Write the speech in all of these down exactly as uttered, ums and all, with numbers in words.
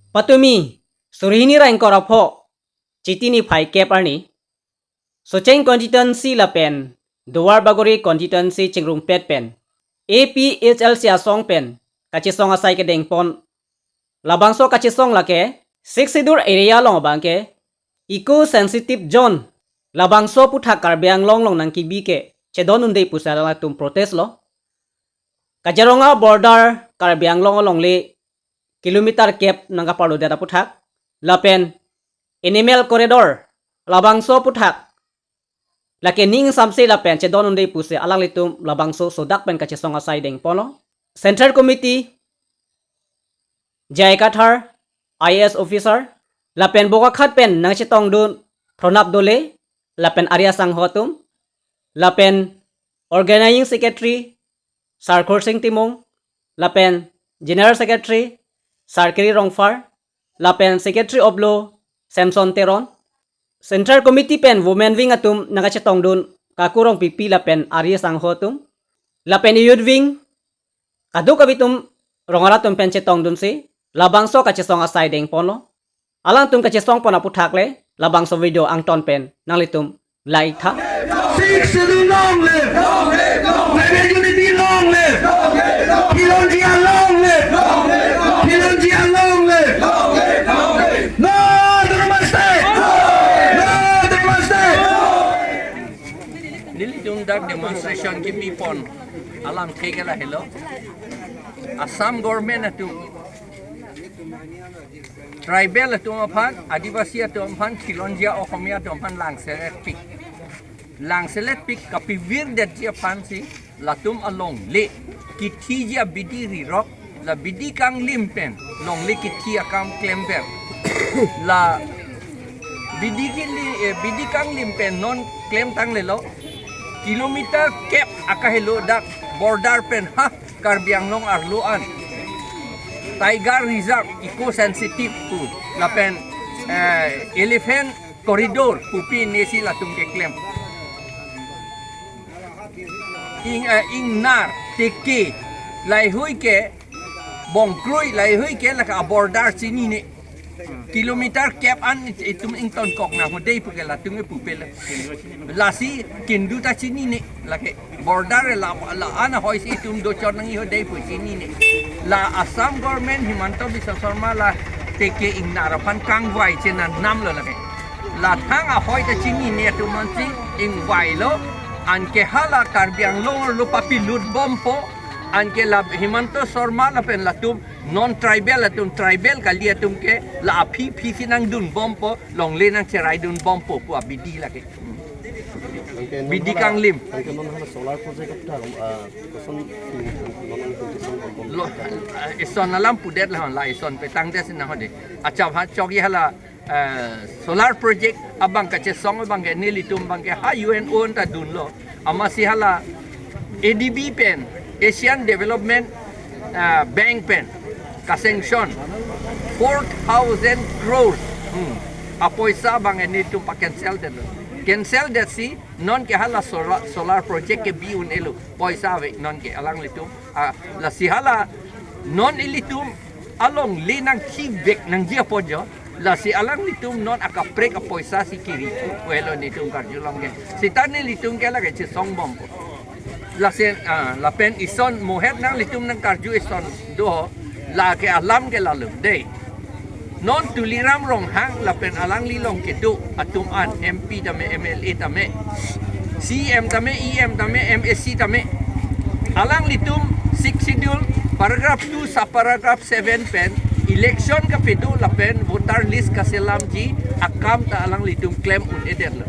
Patumi, suri hini ra ingkoi ra pho, Chiti niphai kep arni, Socheng constituency lapen Duar Bagori constituency chingrumpet pen A P H L C asong pen kachesong asai kedengpon. Labangso kachesong lake Sixth Schedule area along abangke eco sensitive zone, labangso aputhak Karbi Anglong along nangkebi ke chedon unde pusi alangtum protest lo. Kaziranga border Karbi Anglong alongle kilometer kep nangkaparlodet aputhak, lapen animal corridor, labangso aputhak lake ning samse lapen chedon unde pusi alanglitum labangso sodak pen kachesong asai dengponlo. Central Committee J I Kathar, I A S officer, lapen Bokakhat pen nangchetongdun Pranab Dole, lapen Arya Sangho atum, lapen Organizing Secretary Sar Khursing Timung, lapen General Secretary Sar Kiri Rongphar, lapen Secretary of Law Samson Teron, Central Committee pen Women Wing atum nangkachetongdun Kaku Rongpipi lapen Arya Sangho atum, lapen Youth Wing kadokave atum rong arat atum pen chetongdunsi labangso kachesong asai dengponlo. Alangtum kachesongpon aputhak le labangso video angton pen nanglitum like tha. Sixth Schedule long live! Tribal unity long live! Khilonjia long live! Khilonjia long live! No autonomous state! No autonomous state! Nelitum dak demonstration kepipon alam thek lahelo. Assam government atum tribal atum aphan, Adivasi atum aphan, Khilonjia Ohomia atum aphan langseletpik. Langseletpik kapivirdetji aphansi latum alongle kithiji abidi rirok, la bidi kanglim pen longle kithi akam klemver. La bidi kili, eh, bidi kanglim pen non klemtanglelo. Kilometer kep akahelo dak border pen ha Karbi Anglong arlo an Tiger Reserve, eco sensitive pu, lapen, eh, elephant corridor pu pinesi latum keklem. Ing, eh, ingnar, teke, laheihui ke, bongkroi, laheihui ke lake aborder chinine. Kilometer kep an itum ingtonkok nangho dei puke latum kepupelo. Lasi kindu ta chinine lake border la, la-an ahoisi itum dochot nangjiho dei pu chinine. La Assam government Himanta Biswa Sarma la teke ingnar aphan kangvai chenam namlo lake. La thang ahoi ta chinine atum ansi ingvailo. Anke hala Karbi Anglong arlo papilut bompo. Anke la Himanta Sarma lapen latum non tribal atum, tribal kali atum ke la aphi phisi nangdun bompo, longle nangcheraidun bompo pu abidi lake. Anke non Bidi hala, kanglim. Anke non hala solar project aphuthak, ah, koson, non nangkoson koson Lo, eh, ison alam pudet la, la ison petangdet si nangho dei. Acha bha chokji hala, eh, solar project abang kachesong abang ke nelitum abang ke ha U N O anta dunlo. Amatsi hala A D B pen, Asian Development, eh, Bank pen ka-sanction four thousand crores. Hmm. Apoisa abang ke nelitum pa-cancel detlo. Cancel detsi non ke hala solar, solar project kebi un-elo. Poisa ave non ke alanglitum. Ah, lasi hala non ilitum alongle nangkivek nangji apot jo. Lasi alanglitum non akaprek apoisa si kiri pu puelo nelitum karjulong ke. Seta nelitum ke lake chesong bompo. Lasi, ah, lapen ison mohet nanglitum nangkarju ison do, lake alam ke lalo dei. Non Tuliram Ronghang lapen alangli along kedo atum an M P tame, M L A tame, C M tame, E M tame, M A C tame. Alanglitum Sixth Schedule paragraph two subparagraph seven pen election kapedo lapen voter list kaselamji akam ta alanglitum klem un-edetlo.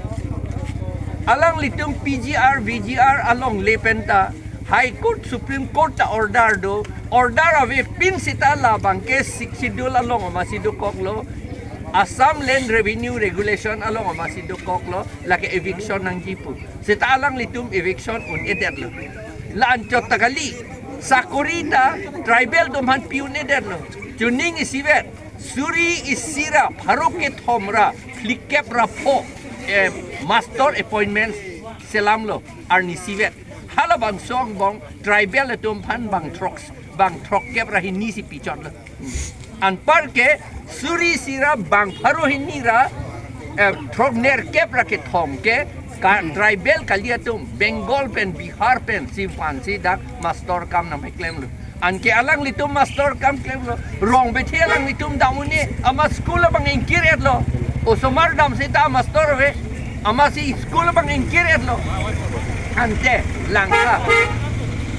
Alanglitum P G R, V G R alongle pen ta High Court, Supreme Court ta order do, order avepin seta labang ke Sixth Schedule along amatsi dokoklo, Assam Land Revenue Regulation along amatsi dokoklo, lake eviction nangji pu. Seta alanglitum eviction un-edetlo. La anchot ta kali, sakori ta tribal atum aphan pi un-edetlo. Chuning isivet, suri isi ra pharo kethom ra phlikep ra pho, eh, master appointment selamlo arnisivet. Halabangso angbong tribal atum aphan bang throk, bang throkkep ra hini si pichotlo. Anparke Suri isi ra bang pharo hini ra, eh, throknerkep ra kethom ke, ka, tribal kali atum, Bengal pen, Bihar pen, si aphansi dak master kam nangpeklemlo. Anke alanglitum master kam klemlo, rong bethe alanglitum dam un-e, amat school abang ingkir-etlo. Osomar dam seta master ave, amatsi school abang ingkir-etlo. Ante langka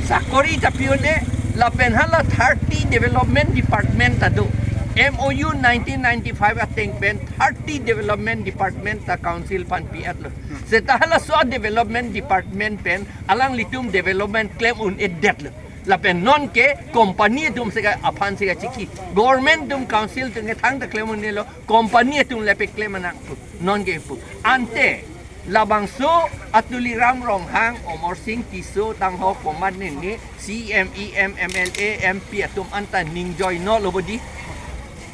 sakori ta pi un-e, lapen hala thirty development department ta do. M O U nineteen ninety-five ateng pen thirty development department ta council aphan pi-etlo. Seta halaso development department pen alanglitum development klem un-edetlo. Lapen non ke company atum si ka aphansi kachiki. Government atum, council atum ke thangta klem un-elo, company atum le peklem nang pu. Non ke pu. Ante labangso a Tuliram Ronghang, Amarsing Tisso, tangho komat nini, C M, E M, M L A, M P atum anta ningjoinolo bodi.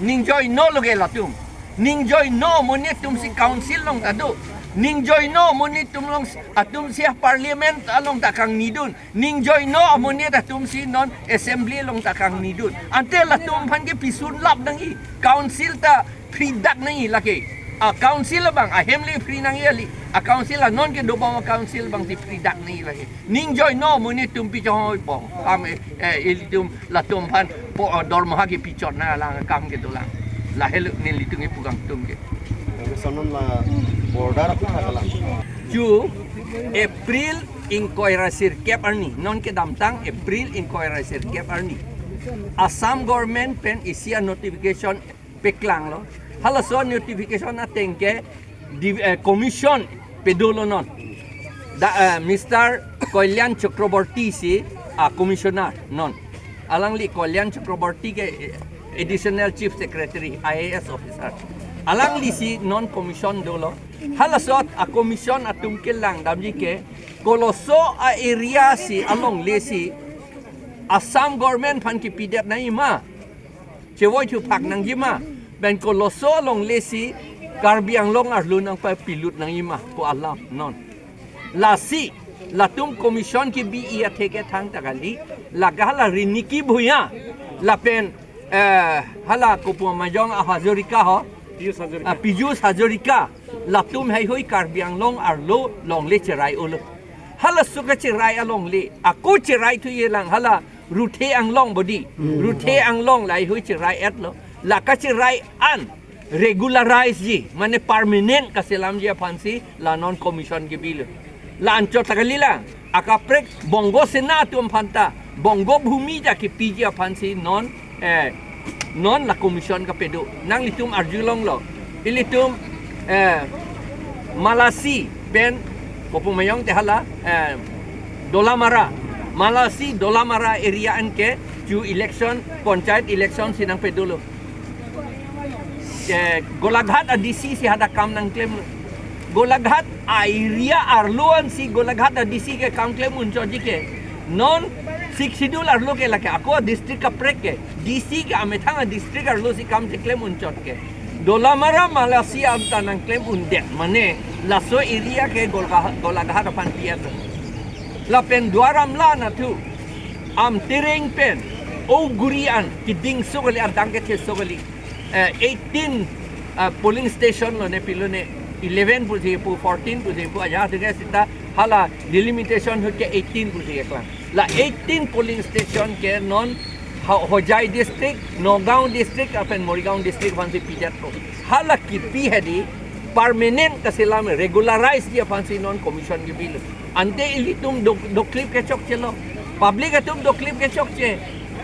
Ningjoinolo ke latum. Ningjoino amonit atum si council along ta do. Ningjoino amonit atum along, atum si parliament along ta kangnidun. Ningjoino amonit atum si non assembly along ta kangnidun. Ante latum aphan ke pisun lap nangji. Council ta free dak nangji lake. A council abang ahem le free nangji kali. A council a non kedobom a council abang si free dak nangji lake. Ningjoino amonit atum pi chonghoi bom. Am, eh, eh, ilitum latum aphan po, eh, dormoha kepi chot nang alang akam kedo lang. Lahelo nelitum kepu kangtum ke. Tapi sonon la border apa kalang? Chu April ingkoi ra sirkep arni, non kedamtang April ingkoi ra sirkep arni, Assam government pen isi a notification peklanglo. Halaso notification ateng ke div-, eh, commission pedolo non. Da, eh, Mister Kalyan Chakraborty si a commissioner non. Alangli, Kalyan Chakraborty ke, eh, Additional Chief Secretary, I A S officer. Alangli si non commission dolo. Halaso a commission atum kelang damji ke, koloso a area si alongle si Assam government aphan kepidet nangji ma, chevoi thuphak nangji ma, pen koloso alongle si Karbi Anglong arlo nangpapilut nangji ma pu alam non. Lasi latum commission kebi-i athe ke thangta kali, lake hala Riniki Bhuyan, lapen, eh, hala kopu amai jong a Hazarika ho, Piyush Hazarika. Ah, Piyush Hazarika, latum heihui Karbi Anglong arlo longle cherai-olo. Halaso kacherai alongle, ako cherai thuye lang hala Ruthe Anglong bodi. Hmm. Ruthe Anglong la heihui cherai-etlo. La kacherai an regularize ji, mane permanent kaselamji aphansi la non commission kebilo. La anchot ta kali lang, akaprek Bongo Sena atum aphanta, Bongo Bhumi ta kepiji aphansi non, eh, non la commission kapedo. Nanglitum arjulonglo. Ilitum, eh, Malasi pen kopu amai jong te hala, eh, Dolamara. Malasi Dolamara area an ke chu election, panchayat election si nangpedolo. Eh, Golaghat a D C si hadak kam nangklemlo. Golaghat a area arlo ansi Golaghat a D C ke kam klem unchotji ke. Non Sixth Schedule arlo ke lake ako district kaprek ke, D C ke amethang a district arlo si kam cheklem unchot ke. Dolamara Malasi anta nangklem undet mane laso area ke Golga-, Golaghat aphan pi-et. Lapen Duar Amla nathu Amtereng pen Oguri an kedingso kali, adang ketheso kali. Eh, eighteen, ah, polling station lone, pilone eleven pusi pu, fourteen pusi pu, ajahak ke seta hala delimitation ahut ke eighteen pusi keklang. La eighteen polling station ke non Ho-, Hojai district, Nagaon district, lapen Morigaon district aphansi pidetpo. Hala kipi hedi permanent kaselam, regularize ji aphansi non commission kebilo. Ante ilitum dok-, doklip kechokchelo. Public atum doklip kechokche.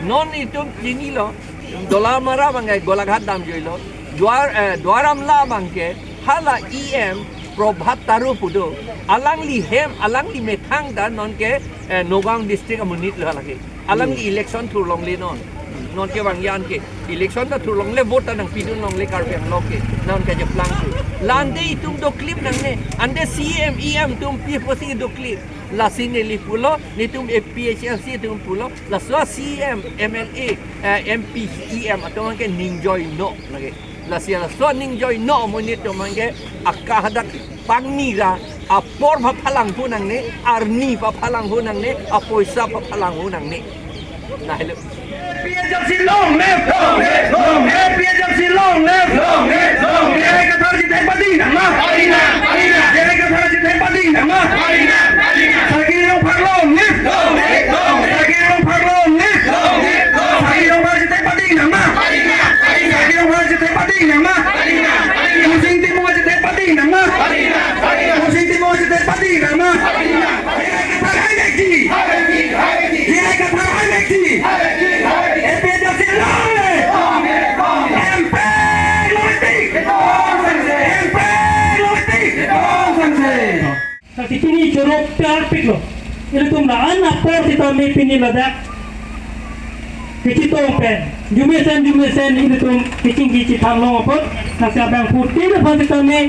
Non itum chinilo. Dolamara abang ke Golaghat damjuilo. Duar, eh, Duar Amla abang ke hala E M Prabhat Taro pu do. Alangli hem, alangli methang ta non ke, eh, Nagaon district amonit lo lake. Alangli Hmm. election thurlongle non. Non kevangji an ke election ta thurlongle, vote ta nangpidun longle Karbi Anglong ke. Non kacheplang ke. La ante itum doklip nangne. Ante C M, E M atum pi apotsi doklip. Lasi neli pulo, netum A P H L C atum pulo, laso C M, M L A, eh, M P, E M atum ke ningjoino lake. Lasi laso ningjoino amonit atum ke aka hadak pangni ra, apor paphalanghu nangne, arni paphalanghu nangne, apoisa paphalanghu nangne. Lahelo. A P H L C long live! Long live! Long live! A P H L C long live! Pading nang ma? Husing Timung achetet pading nang ma? Husing Timung achetet pading nang ma? Hirai Kathar hai vekji. Hirai Kathar hai vekji. APHLC long live. M P long live. M P long live. Lasi pini choro piar piklo. Ilitum la-an apor sitame pini ladak kechetong pen, jumesen jumesen ilitum kechingki chethan long apot. Lasi abang phutin aphan sitame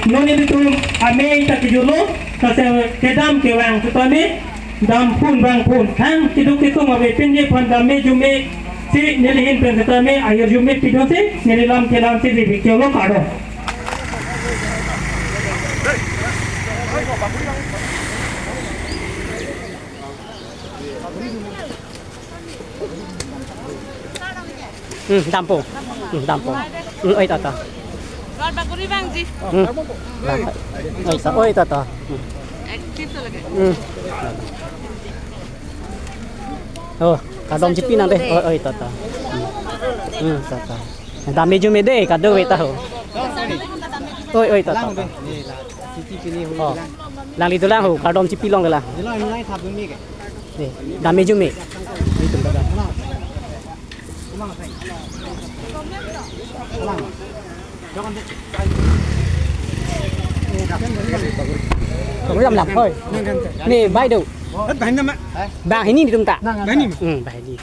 non ilitum amei ta kejolo. Lasi kedam kevang sitame dam phun vang phun thang keduk ketung ave, pini aphan dam me jume si neli ahin pen sitame ahirjume pidunsi neli lam kelang si bibik cholo kado. Hmm, dampo. Hmm, dampo. Hmm, oi, tata. Lor baguri bang ji. Hmm. Oi, ta, oi, tata. Hmm. Active to lage. Hmm. Oh, kardom chipi nang dei. Oi, oi, tata. Hmm. Hmm, tata. Dam me jume dei, kado-ve ta ho. Oi, oi, tata. Oh. Nangli dolang ho, kardom chipi long la. Dei, dam me jume. Kami lam lam, oi. Ne, bai do. Banghini netum ta. Banghini. Hmm, banghini.